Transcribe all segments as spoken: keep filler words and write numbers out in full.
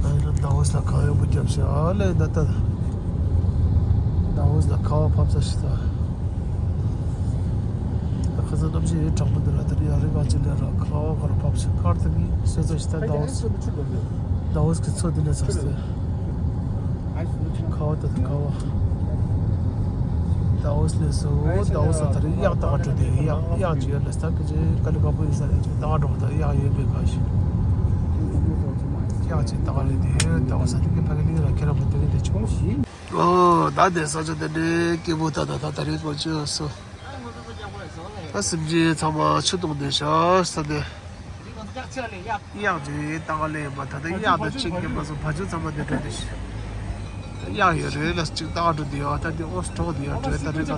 ཨ་ནི་ཟླ་བོ་ས་ཁ་ཡོད་པོ་རྒྱབ་ཤག་ཨ་ལས་ད་ལྟ་ཟླ་བོ་ས་ཁ་བ་ཕབ་ས་ཞིག་ད། ཁ་ས་གནམ་གཤིས་ཡོད་དྲག་པོ་འདི་ལ་དེ་རིང་ཡང་རི་སྒང་ཅིག་ལས་ར་ཁ་བ་ག་རུ་ཕབ་ཤག་ཁར་དེ་གི་སོ་སོ་ཞིག་ད་ཟླ་བོ་ས་ཟླ་བོ་ས་གི་མཚོ་འདི་ལས་ཚར་སྟེ། ཁ་བ་ད་ད་ཁ་བ། ཟླ་བོ་ས་ལས་སོ་ཟླ་བོ་ས་དེ་རིང་གཡག་ད་ག་འགྲོ་དེ་གཡག་གཡག་ཅིག་ཡོད་ལ་ས་ཁ་ཅིག་ཀ་ལི་ཁ་པོ་ཡིན་ས་རེད་ཅིག་ད་ག་འགྲོ་ད་གཡག་ཡོད་མེད་ག་ཞིག་གཡག་ཅིག་ད་ག་རེད་དེ་ཟླ་བོ་ས་དེ་གི་ཕ་གི་ལི་ར་ཁྱེད་རང་མ་དེ་གི་དེ་ཆུང་ཞིག་ཨོ་ད་དེ་ས་ཆ་དེ་འདྲའི་སྐྱིད་པོ་ད་ད་ད་ད་རེད་པ་ཅི་སོ། ད་སེམས་ཅན་ཚང་མ་ཆུ་བཏུང་བསྡད་ཤག་ས་དེ། གཡག་ཅིག་ཏག་ལེ་ཡིན་པ་ད་ལྟ་གཡག་དང་གཅིག་ཡིན་པ་སོང་བ་ཆུ་ཚང་མ་དེ་འགྲོ་དེ་ཤི། གཡག་ཡོད་རེད་ལ་གཅིག་ཏག་འགྲོ་དེ་ཡོད་ད་དེ་ཨོ་སི་གྲོགས་དེ་ཡོད་འགྲོ་ད་རེད་ད།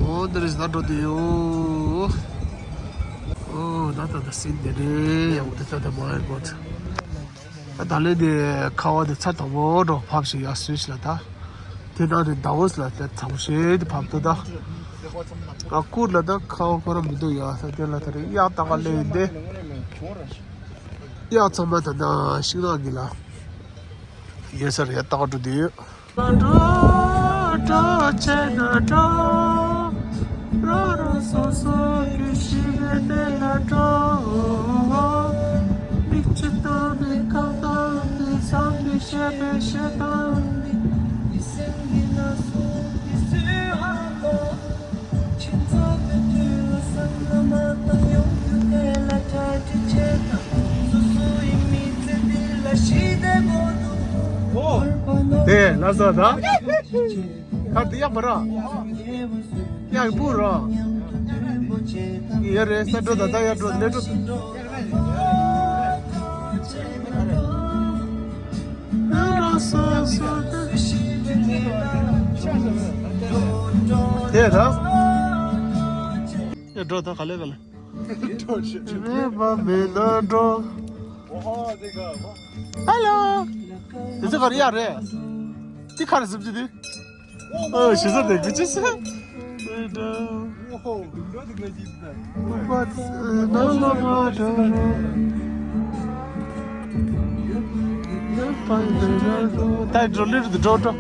ཨོ་འདི་རེད་ད་འགྲོ་དེ་ཡོད། ཨོ་ད་ད་ད་སིན་དེ་རེད་ཡང་དེ་ད་ད་མ་ཡོད་གོ། ད་ལས་དེ་ཁ་བ་དེ་ཚར་དང་པོ་འགྲོ་ཕབ་ཞིག་ཡར་སུས་ལ་ད། དེ་ནང་རེ་ཟླ་བོ་ལ་དེ་ཚང་ཤེས་དེ་ཕབ་ཏུ་ད། ང་ཀུར་ལ་ད་ཁ་བ་ཁོ་ར་མི་འདུག་ཡ་ས་དེ་ལ་ད་རེ་གཡག་ཏག་ལེ་ཡིན་ཏེ། གཡག་ཚང་མ་ད་ད་ཤིང་ནགས་གི་ལ་ཡོད་ས་རེད་ཡ་ཏག་འགྲོ་དུས། འགྲོ་འགྲོ་བྱས་ན་འགྲོ། རང་རང་སོ་སོ་རྒྱུ་ཤི་བའི་གནས་ལ་འགྲོ། མིག་ཆུ་བཏང་ནས་ཁ་བཏང་ནས་བསམ་པའི་བཤད་པའི་བཤད་སྟངས་ནི། དེ་ལ་ས་ད། ཁ་དེ་ཡག་པ་ར། ཡག་པོ་ར། ཡ་རེད་ས་འགྲོ་ད་ད་ཡར་འགྲོ་ལས་འགྲོ། དེ་ར། ཡ་འགྲོ་ད་ག་ལེ་ག་ལེ། འགྲོ་ཞེས་བྱེད། མེད་པ་མེད་ན་འགྲོ། ཧ་ལོ། དེ་ཚོ་ག་རེ་ཡག་རེད། དེ་ག་རེ་ཟིབ་ཅི་དེ། ཨོ་ཞེ་ས་དེ་གི་ཅི་ས། ད་འགྲོ་ལེ་རུ་འགྲོ་འགྲོ།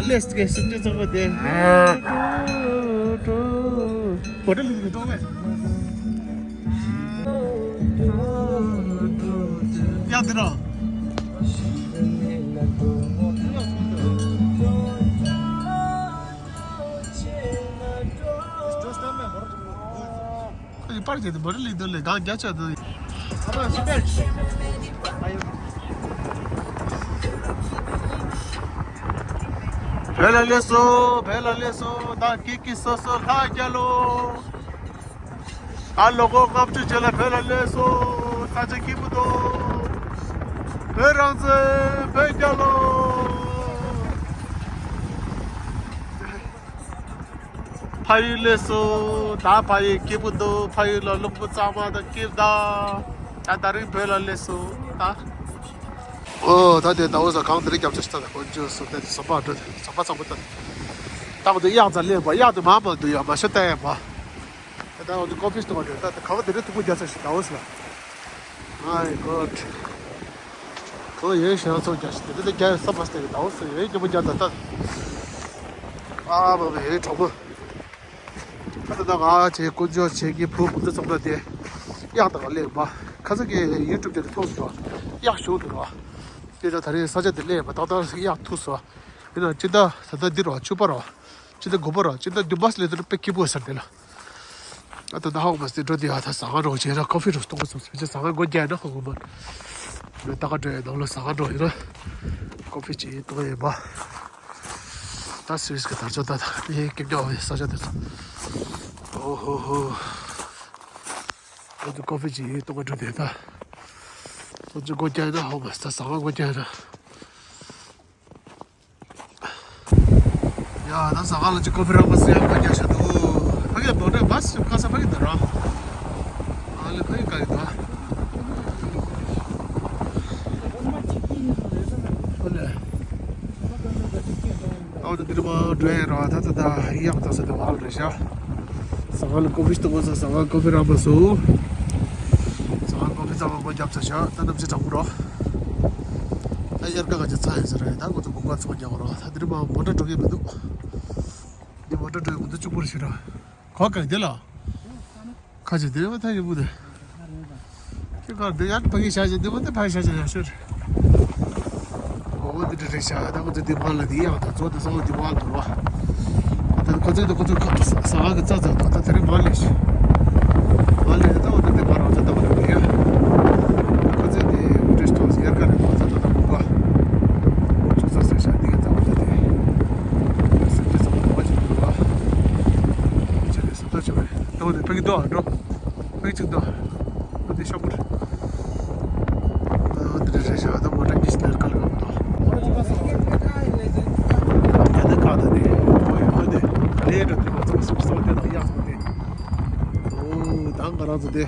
Let's get some just over there. ཁོ་ཡི་པར་གྱི་འདི་མ་རི་ལི་འདི་ལས་གང་རྒྱ་ཆེ་འདི། བོད་ལ་སླེབས་སོང་། བོད་ལ་སླེབས་སོང་། ད་ཀི་ཀི་སོ་སོ་ལྷ་རྒྱལ་ལོ། ད་ལོ་གོ་ལྔ་བཅུ་རྗེས་ལ་བོད་ལ་སླེབས་སོང་། ས་ཆ་སྐྱིད་པོ་འདུག་བོད་རང་བཙན་བོད་རྒྱལ་ལོ། ཕ་ཡུལ་སླེབས་སོང་། ད་ཕ་ཡུལ་སྐྱིད་པོ་འདུག་ཕ་ཡུལ་ལ་རླུང་བུ་གཙང་མ་དང་སྐྱིད་ད། ད་ད་རིང་བོད་ལ་སླེབས་སོང་ད། ཨོ་ད་དེ་ཟླ་བོ་ས་གང་དེ་རིང་རྒྱབ་ཆ་ཞིག་ད་ད་ཁོ་འཇུ་སོ་དེ་ཟམ་པ་འགྲོ་དེ་ཟམ་པ་ཚང་པོ་ད། ད་ཁོ་དེ་གཡག་རྩ་ལེན་པ་གཡག་དེ་མ་མ་འདུག་ཡ་མ་ཤོ་ད་ཡ་མ། ད་ད་ཁོ་དེ་ཀོ་ཕི་སྟོང་བ་འགྲོ་ད་ད་གང་དེ་རིང་ཐུག་པོ་རྒྱ་ཆ་ཞིག་ཟླ་བོ་ས། My God. ཁོ་ཡོད་ཤེས་ཚོ་རྒྱ་ཞིག་དེ་དེ་རྒྱ་ཡོད་ས་མ་སྟེ་ཟླ་བོ་ས་ཡོད་རྒྱ་མོ་རྒྱ་ད་ད། ཨ་མ་མ་ཡོད་གྲོགས་པོ། ད་ལྟ་ང་བཅས་དཀོན་མཆོག་བྱེད་ཀྱི་བུ་བུ་ཚོ་ཚོགས་པ་དེ་གཡག་དང་གླེང་བ། ཁ་སང་གི་ཡུ་ཊུབ་དེ་ལ་ཐུག་སོང་། གཡག་ཞུགས་འདུག་ར། དེ་ད་ད་རེས་ས་ཆ་དེ་གླེང་བ་ཏག་ཏག་གཡག་ཐུག་སོང་། ཡིན་ན་ཅི་ད་ད་ལྟ་འདི་ར་ཆུ་པ་ར། ཅི་ད་དགུ་པ་ར་ཅི་ད་བདུན་པ་སླེབས་དུས་དཔེ་སྐྱིད་པོ་ཟེར་དེ་ལ། ད་ད་ཧ་གོ་མ་སི་འགྲོ་དེ་ཡ་ད་ཟ་ཁང་རོགས་བྱས་ར་ཀོ་ཕི་རོགས་གཏོང་གི་སོང་ཟེར་བྱས་ཟ་ཁང་སྒོ་རྒྱག་ན་ཧ་གོ་མ། ད་ག་འགྲོ་ཡ་ནང་ལ་ཟ་ཁང་འགྲོ་ཡིན་ར། ཀོ་ཕི་ཅིག་གཏོང་ཡིན་པ། ད་སུད་སི་གི་དར་ལྕོག་ད་ད་ངའི་སྐྱིད་ཉོག་བའི་ས་ཆ་དེ་ཚོ། ཨོ་ཧོ་ཧོ། ཁོ་ཚོ་ཀོ་ཕི་ཅིག་གཏོང་ག་འགྲོ་དེ་ད། ཁོ་ཚོ་སྒོ་རྒྱག་ན་ཧོ་མ་ད་ཟ་ཁང་སྒོ་རྒྱག་ན། ཡ་ད་ཟ་ཁང་ལ་ཅིག་ཀོ་ཕི་རག་པ་སུ་ཡང་སྒོ་རྒྱག་ཤ་འདུག་ཕ་གི་མོ་ཊ་བྷ་སི་ཁ་ས་ཕ་གི་འདུག་ར། ཨ་ལེ་ཕ་གི་ག་གི་འདུག་ཨ་ལེ། ཨོ་ད་འདིར་མ་འགྲོ་ཡ་ར་ད་ད་ད་ཡག་ད་ས་ད་བ་རེད་ཤག་ཟ་ཁང་ལ་ཀོ་ཕི་ཞིག་གཏོང་དགོས་ས། ཟ་ཁང་ཀོ་ཕི་རག་པ་སུ། ཟ་ཁང་ཀོ་ཕི་ཚང་མ་སྒོ་བརྒྱབ་ཚར་ཤག་ད་གནམ་གཤིས་གྲང་མོ་རོ། ད་དབྱར་ཁ་ག་ཅིག་ཚ་ཡོད་ས་རེད། ད་ཁོ་ཚོ་སྒོ་ཁ་ཚོགས་རྒྱག་རོ། ད་འདིར་མ་མོ་ཊ་འགྲོ་གི་མི་འདུག་འདི་མོ་ཊ་འགྲོ་གི་མི་འདུག་གཅིག་པུ་རེད་ཤག་ར། གོ་ག་དེ་ལ། ཁ་ཆེ་དེ་བ་ཐ་ཡི་བུ་དེ། ཁྱེད་ཀར་དེ་ཡར་ཕ་གི་ཤ་ཆེ་དེ་བ་དེ་ཕ་གི་ཤ་ཆེ་ཡག་ཤོས་རེད། ཨོ་དེ་འདྲ་རེད་ཤག་ད་ཁོ་ཚོ་དེ་བ་ལ་དེ་ཡག་ད་ཚོ་དེ་སོང་དེ་བ་ལ་དུ་བ། ད་ཁོ་ཚོ་དེ་ཁོ་ཚོ་ཁ་ས་ཧ་གི་ཙ་ཙ་ད་ད་དེ་རིང་མ་ལས་ཤི། མ་ལས་ད་འོ་ད་དེ་བ་རང་ཚ་ད་བ་ལ་མི་ཡ། ཁོ་ཚོ་དེ་འུ་ཊེ་ཤི་ཐོག་ཡར་ཀ་རེད་ཁོ་ཚོ་ད་ད་བུ་ག་ཨོ་ཚོ་ས་ས་ཤ་དེ་ག་ད་བ་ད་དེ། སེམས་ཅན་ཚང་མ་བ་ཅིག་བུ་ག་ཨོ་ཅེ་ལས་ས་ད་ཅེ་བ་རེད། ད་འོ་དེ་ཕ་གི་དོ་ཨ་འགྲོ། ཕ་གི་ཅིག་དོ། ཨོ་དེ་ཤོག་བུ་རེད། ཨོ་དེ་རེད་རེད་ཤག་ད་མོ་ཊ་གི་ཤི་ནར་ཀ་ལ་ག་དོ། ཡ་ད་ག་ད་དེ། ཨོ་ཡ་ད་དེ། ལས་འགྲོ་དེ་མ་ཚོགས་སུ་སོ་དེ་དང་ཡག་སོ་དེ། ཨོ་ད་ང་རང་ཚོ་དེ།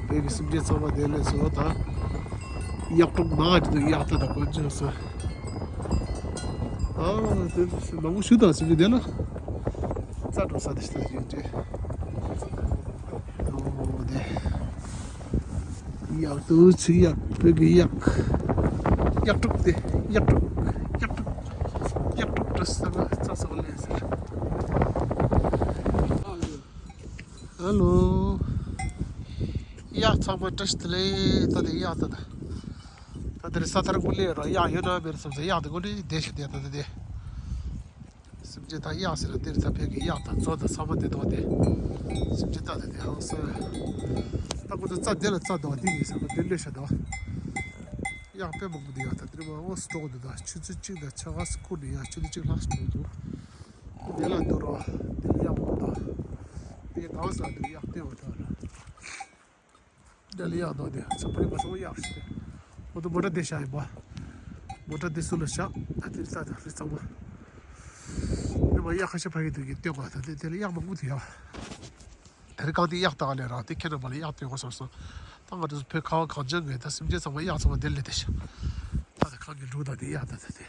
བོད་ཀྱི་སེམས་ཅན་ཚང་མ་དེ་ལས་སོ་ད། གཡག་དྲུག་མ་འདི་དུ་གཡག་ད་ད་དཀོན་མཆོག་སོ། ཨ་དེ་མང་པོ་ཞུ་དང་སེམས་ཅན་དེ་ལ། རྩ་འགྲོ་ས་དེ་ཞིག་ད་ཞིག་འདྲེ། ཨོ་དེ། གཡག་ཏུ་ཚིག་གཡག་བོད་ཀྱི་གཡག་གཡག་དྲུག་དེ་གཡག་དྲུག་གཡག་དྲུག་གཡག་དྲུག་ཏུ་ས་ལ་རྩ་ས་ལ་ལས་ཟེར། ཧ་ལོ། གཡག་ཚང་མ་བཀྲ་ཤིས་བདེ་ལེགས། ད་དེ་གཡག་ད་ད། ད་དེར་ས་ཐར་ཀུ་ལེ་ར་གཡག་ཡོད་ན་མེད་ན་བསམ་ས་གཡག་དེ་ཀུ་ལེ་བསྡད་ཤག་དེ་ད་ད་དེ། སེམས་ཅན་དང་གཡག་ཟེར་ན་འདིར་ད་བོད་ཀྱི་གཡག་དང་མཛོ་དང་ཚང་མ་བསྡད་འདུག་དེ། སེམས་ཅན་ད་དེ་དེ་ཧང་སང་། ད་ཁོ་ཚོ་རྩྭ་དེ་ལ་རྩྭ་འདུག་འདི་ཡིན་ས་ཁོ་འདི་ལས་ཤ་འདུག་གཡག་དཔེ་མང་པོ་འདུག་ཡ་ད་དེ་རིང་མ་འོ་སི་འགྲོ་གི་འདུག་ད་ཆུ་ཚོད་གཅིག་དང་ཕྱེད་ཀ་སི་ཁུར་ནས་ཡ་ཆུ་ཚོད་གཅིག་ལྷག་ཙམ་འགྲོ་འདུག་དེ་ལ་འདུག་རོ། དེ་ལ་གཡག་མང་པོ་འདུག་དེ་གང་ཟག་འདུག་གཡག་བསྟན་འོ་ད་ར། དེ་ལ་གཡག་འདུག་དེ་ཚོ་པ་རི་པ་ཚོ་གཡག་ཞིག་དེ། འོ་ད་མོ་ཊ་དེ་བཞག་ཡིན་པ། མོ་ཊ་དེ་སུ་ལ་བཞག་ཨ་དེ་ལྟ་ད་རི་ཚང་མ། དེ་མ་གཡག་ཁ་ཤས་ཕ་གི་འདུག་གི་བསྟན་གོ་ད་དེ་དེ་ལ་གཡག་མང་པོ་འདུག་ཡ། དེ་རིང་གང་དེ་གཡག་བཏང་ལས་རང་དེ་ཁྱེད་རྣམ་པ་ལ་གཡག་སྟོན་དགོས་བསམ་སོང་། ད་ང་ཚོ་བོད་ཁ་བ་གངས་ཅན་གྱི་ད་སེམས་ཅན་ཚང་མ་གཡག་ཚང་མ་དེ་ལས་དེ་ཤི། ད་ད་གང་གི་འབྲུག་ད་དེ་གཡག་ད་ད་དེ།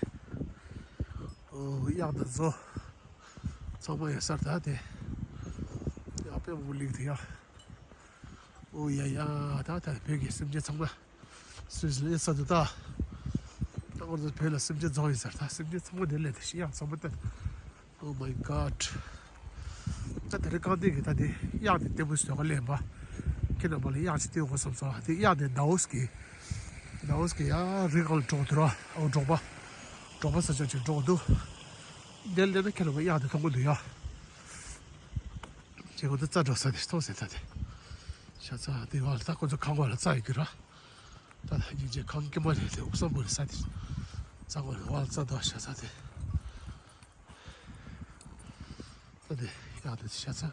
ཨོ་གཡག་ད་བཟོ། ཚང་མ་ཡོད་སར་ད་དེ། གཡག་དཔེ་མང་པོ་ལིག་དེ་ཡ། ཨོ་ཡ་ཡ་ད་ད་བོད་ཀྱི་སེམས་ཅན་ཚང་མ། སུས་ལས་ས་དུ་ད། ད་ང་ཚོ་བོད་ལ་སེམས་ཅན་རྫོང་ཡོད་སར་ད་སེམས་ཅན་ཚང་མ་དེ་ལས་དེ་ཤི་གཡག་ཚང་མ་ད། Oh my God. ད་དེ་རིང་རྐང་སྟེང་གི་ད་དེ་གཡག་དེ་ལྟད་མོ་ཞིག་ལྟོས་ག་ལེན་པ། ཁྱེད་རྣམ་པ་ལ་གཡག་ཅིག་སྟོན་དགོས་བསམ་སོང་། དེ་གཡག་དེ་ཟླ་འོད་ཀྱི། ཟླ་འོད་ཀྱི་ཡ་རི་སྒང་ལ་འགྲོ་དུས་ར། ཨོ་འབྲོག་པ། འབྲོག་པ་ས་ཆ་ཅིག་འགྲོ་འདུག་དེ་ལས་ན་ཁྱེད་རྣམ་པ་གཡག་དེ་མཐོང་གི་འདུག་ཡ། ཅེས་ཁོ་ཚོ་རྩྭ་འགྲོ་ས་དེ་མཐོང་ཟེར་ད་དེ། ཤ་ཚ་དེ་བ་ལ་ད་ཁོ་ཚོ་གངས་བ་ལ་རྩྭ་ཡོད་ཀྱི་ར། ད་ད་ཡིན་ཅེས་གངས་དཀྱིལ་མ་ལས་དེ་འུག་ས་འབུ་རེ་ས་དེ། རྩྭ་བ་ལ་བ་ལ་རྩྭ་འདུག་ཤ་ཚ་དེ། ད་དེ་ཡག་དེ་ཤ་ཚ།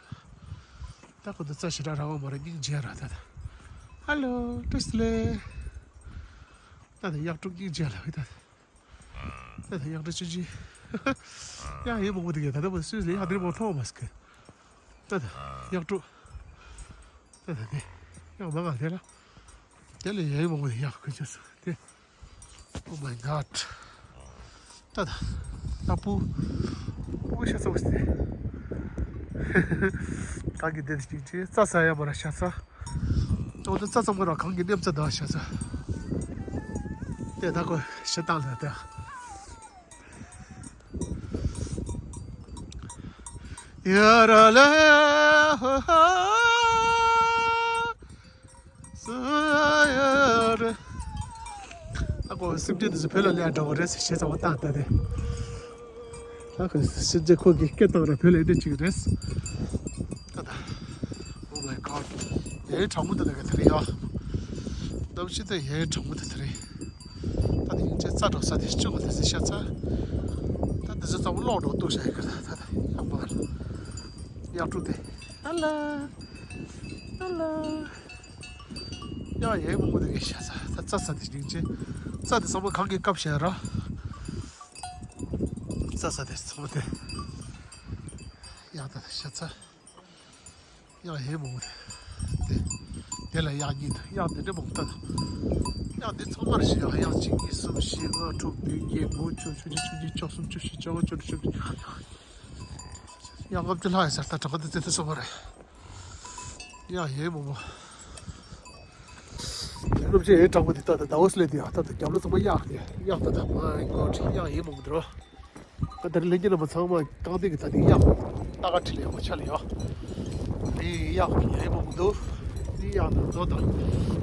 ད་ཁོ་ཚོ་རྩྭ་ཞེ་དྲག་རག་གི་མ་རེད། སྙིང་རྗེ་ར་ད་ད། ཧ་ལོ་བཀྲ་ཤིས་བདེ་ལེགས། ད་དེ་གཡག་དྲུག་སྙིང་རྗེ་ལ་ད་དེ། ད་དེ་གཡག་དྲུག་ཆུང་ཆུང་། གཡག་ཡིན་མང་པོ་འདུག་གས། ད་ལྟ་བར་སུས་ལས་གཡག་དེ་རིང་མང་མཐོང་བ་མ་སྐད། ད་དེ་གཡག་དྲུག་ད་དེ་དེ་གཡག་མང་ང་དེ་ལ། དེ་ལས་ཡིན་མང་པོ་འདུག་གཡག་ཁོ་ཆུ་སུ་དེ། Oh my God. ད་ད། ད་པུ། པུ་ཤ་ཚ་བ་སྟེ། གང་གི་དེ་ཅིག་ཅིག་རྩྭ་ཟ་ཡ་མ་ར་ཤ་ཚ། ད་འོ་ད་རྩྭ་ཚང་མ་ར་གང་གི་མཉམ་རྩྭ་ད་ཤ་ཚ། དེ་ད་ཁོ་ཤ་བཏང་ལ་ད། ཡ་ར་ལེ་ཧོ་ཧོ། ཨ་ཁོ་སེམས་ཅན་དེ་ཚོ་བོད་ལ་ལས་འགྲོ་བ་རེད་ཟེར་བཤད་ཚ་བ་བཏང་ལྟ་དེ། ཨ་ཁོ་སེམས་ཅན་ཁོ་གི་སྐད་བཏང་ར་བོད་ལ་འདྲ་ཅིག་རེད། ད་ད། Oh my God. ཡའི་གྲང་མོ་དེ་ལ་ག་དེ་རེད་ཡ། གནམ་གཤིས་དེ་ཡའི་གྲང་མོ་དེ་དེ་རེད། ད་དེ་ཡིན་ཚེ་རྩྭ་འགྲོ་ས་དེ་ཅུང་ག་དེ་ཚོ་ཤ་ཚ། ད་དེ་ཚོ་ཚ་བ་ལོག་འགྲོ་འདུག་ཤ་ཡི་ག་ད་ད་ད་ཡག་པ་ག་ལ། གཡག་དྲུག་དེ། ཨ་ལ། ཨ་ལ། ཡ་ཡའི་མང་པོ་དེ་གས་ཤ་ཚ་ད་རྩྭ་ཟ་དེ་སྙིང་རྗེ། རྩྭ་དེ་ཚང་མ་གང་གི་སྐབས་བཤད་ར། རྩྭ་ཟ་དེ་ཚང་མ་དེ། ཡག་ད་ཤ་ཚ། ཡ་ཡའི་མང་པོ་དེ། དེ་ལ་ཡག་གཉིས་དང་ཡག་དེ་འདྲ་མང་པོ་ད། ཡག་དེ་ཚང་མར་ཤི་ཡག་ཡག་གཅིག་གཉིས་གསུམ་བཞི་ལྔ་དྲུག་བདུན་བརྒྱད་དགུ་བཅུ་བཅུ་གཅིག་བཅུ་གཉིས་བཅུ་གསུམ་བཅུ་བཞི་བཅུ་ལྔ་བཅུ་དྲུག་བཅུ་བདུན། ཡ་ལྔ་བཅུ་ལྷག་ཡོད་ས་རེད། ད་གྲངས་ཀ་དེ་ཙི་ཙི་སོང་བ་རེད། ཡ་ཡའི་མང་པོ། སློབ་ཆེན་ཡའི་གྲངས་པ་དེ་ད་ད་ཟླ་བོ་སླེབས་དེ་ཡག་ད་ད་རྒྱབ་ལོ་ཚང་མ་གཡག་དེ་གཡག་ད་ད་མ་གོ་ཁྲི་གཡག་ཡའི་མང་པོ་དེ་རོ། ད་ད་རེས་ལྷན་རྒྱས་རྣམ་པ་ཚང་མ་རྐང་སྟེང་གི་ད་དེ་གཡག་ལྟ་ག་ཁྲི་ལས་ཡོང་ཆ་ལ་ཡོ། དེ་གཡག་ཡའི་མང་པོ་འདུག་དེ་གཡག་ད་ཚོ་ད་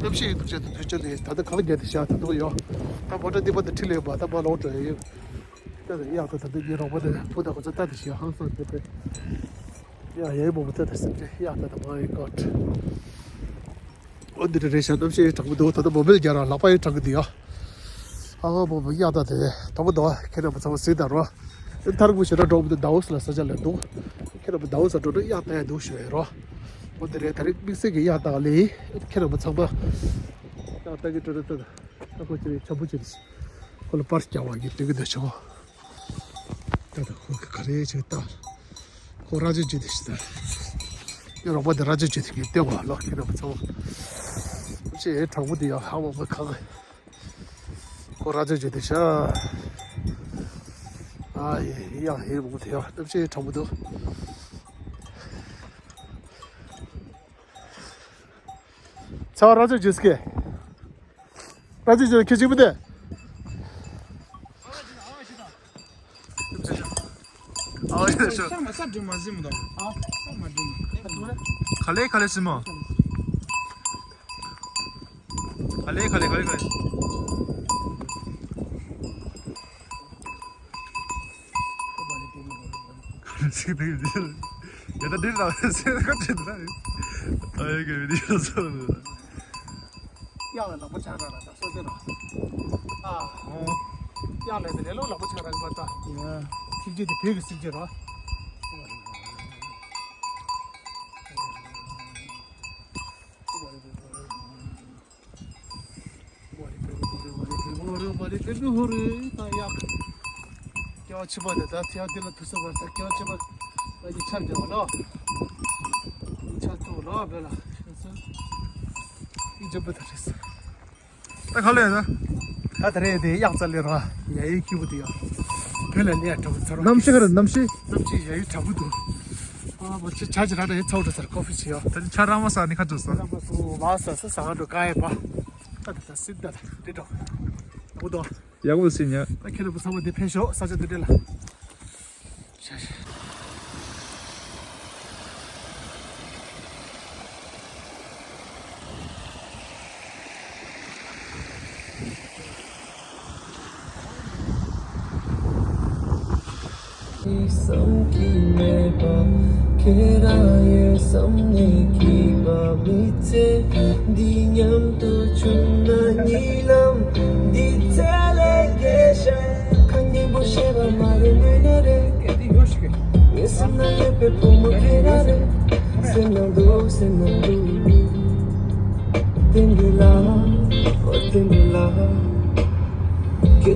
གནམ་གཤིས་ཡིན་འདུག་ཅེས་ད་དུས་ཆ་ལས་ད་ད་གང་རྒྱ་དེ་བཞག་ད་འདུག་ཡོ། ད་མོ་ཊ་འདི་པ་ད་ཁྲི་ལས་ཡོང་པ་ད་མ་ལོག་འགྲོ་ཡ་ཡོད། ད་ད་གཡག་ད་ད་འདི་ངའི་རོགས་པ་ད་བུ་ད་ཁོ་ཚོ་ད་དེ་བཞག་ཧང་སང་དེ་པས། ཡ་ཡའི་མང་པོ་ད་ད་སེམས་ཅན་གཡག་ད་ད་མ་ཡི་ཀོ་ཊ། འོ་འདི་འདྲ་རེད་ཤག་གནམ་གཤིས་ཡང་གྲང་མོ་འདུག་ད་ལྟ་མོ་བེལ་རྒྱག་ར་ལག་པ་ཡང་གྲང་གི་འདུག་ཡ། ཨ་ཧོ་མོ་མོ་གཡག་ད་དེ་དང་པོ་འདུག་ཁྱེད་རྣམ་པ་ཚང་མ་གཟིགས་དང་རོ། ཨེ་ཐར་གུ་ཞེ་དྲག་འགྲོ་མི་འདུག་ཟླ་བོ་ལ་ས་ཆ་ལ་འདུག་ཁྱེད་རྣམ་པ་ཟླ་བོ་ས་འགྲོ་འགྲོ་གཡག་ད་ཡ་འདུག་ཞུ་ཡ་རོ། འོ་འདི་རེད། ད་རེས་དམིགས་བསལ་གྱི་གཡག་ད་ལས་ཁྱེད་རྣམ་པ་ཚང་མ་གཡག་ད་གི་འགྲོ་རེད་ད། ད་ཁོ་ཅི་རེད་ཆ་བུ་ཅི་རེད། ཁོ་ལ་པར་རྒྱག་པ་གི་དེ་གི་འདོད་ཆོག་ད་ད་ཁོ་ག་རེ་བྱེད་ད། ཁོ་ར་ཅོ་བྱེད་དེ་ཤི་ད། ཡ་རོགས་པ་དེ་ར་ཅོ་བྱེད་དེ་གི་ལྟེ་བ་ལོ་ཁྱེད་རང་ཚོ། ཅེ་དྲང་པོ་དེ་ཡ་ཧ་མ་མ་ཁ་གི་ཁོ་ར་ཅོ་བྱེད་དེ་ཤ། ཨ་ཡེ་ཡ་ཧེ་མོ་དེ་ཡ་ནམ་ཅེ་དྲང་པོ་འདུག་ཚ་བ་ར་ཅོ་བྱེད་སྐད། ར་ཅོ་བྱེད་ཁྱེད་ཅིག་པུ་དེ། ཨ་ཡེ་ཤོ། ས་མ་ས་སྒྲོལ་མ་ཟིན་མི་འདུག་ཨ་ས་མ་སྒྲོལ་མ། ག་ལེ་ག་ལེ་ཟིན་མོ། ག་ལེ་ག་ལེ་ག་ལེ་ག་ལེ། ཅིག་དེ་ཡ་ད་འདིར་ལ་སེ་ཁ་ཅེ་ད་ཨ་ཡེ་གེ་བི་དེ་ཡོད་སོ། གཡག་ལ་ལག་པ་ཆག་ར་ར་ད་སོ་དེ་ར། ཨ། ཨོ། གཡག་ལ་དེ་ལས་ལོ་ལག་པ་ཆག་ར་གི་པ་ད། ཡ། སྲིབ་ཅེ་དེ་བོད་ཀྱི་སྲིབ་ཅེ་ར། ཀྱོ་ཆི་པ་དེ་ད་ཐེའུ་དེ་ལ་ཐུག་སོ་བར་ད་ཀྱོ་ཆི་པ་ད་ཡི་ཆར་རྒྱབ་ལོ། ཡི་ཆར་ཐུག་ལོ་བེ་ལ་ཤེས་སོ། ཡི་ཇབ་ད་རེས། ད་ག་ལེ་ད། ད་ད་རེས་དེ་གཡག་རྩ་ལེ་ར་ཡ་ཡི་ཁྱི་བུ་དེ་ཡ། བེ་ལ་ལེ་ཡ་གྲབས་ཚར་རོ། གནམ་གཤིས་ག་རེ་གནམ་གཤིས། གནམ་གཤིས་ཡ་ཡི་གྲབས་འདུག་ཨ་མ་ཆི་ཆ་ཅི་ར་ད་ཡི་ཚོགས་འགྲོ་ཚར་ཀོ་ཕི་ཆི་ཡ། ད་ཆ་ར་མ་ས་ནི་ཁ་འགྲོ་ས། ར་མ་སུ་བ་ས་ས་ས་འགྲོ་ག་ཡི་པ། ད་ད་ད་སི་ད་ད་དེ་འགྲོ། འོ་དོ། ཡག་པོ་ཟིན་ཉ། ད་ཁྱེད་རང་བུ་ཚང་མ་འདི་ཕེབས་ཤོག་ས་ཆ་འདི་འདྲ་ལ། ཤ་ཤ། བསམ་གྱིས་མེད་པ། ཁྱེད་རང་ཡོད་བསམ་ནས་སྐྱིད་པ་མི་ཚེ་འདི་མཉམ་དུ་བྱུང་ན། གཉིད་ལམ་འདི་ཚེ་ལས་རྒྱས་ཤིང་། ཁ་སྙན་པོ་བཤད་པ་མ་རེད་ངོས་ནས་རེད། ངའི་སེམས་ན་ཡོད་པའི་བུ་མོ་ཁྱེད་རང་རེད། སེམས་ནང་དུ་སེམས་ནང་དུ། བསྟན་འགྲོ་ལ། འོ་བསྟན་འགྲོ་ལ།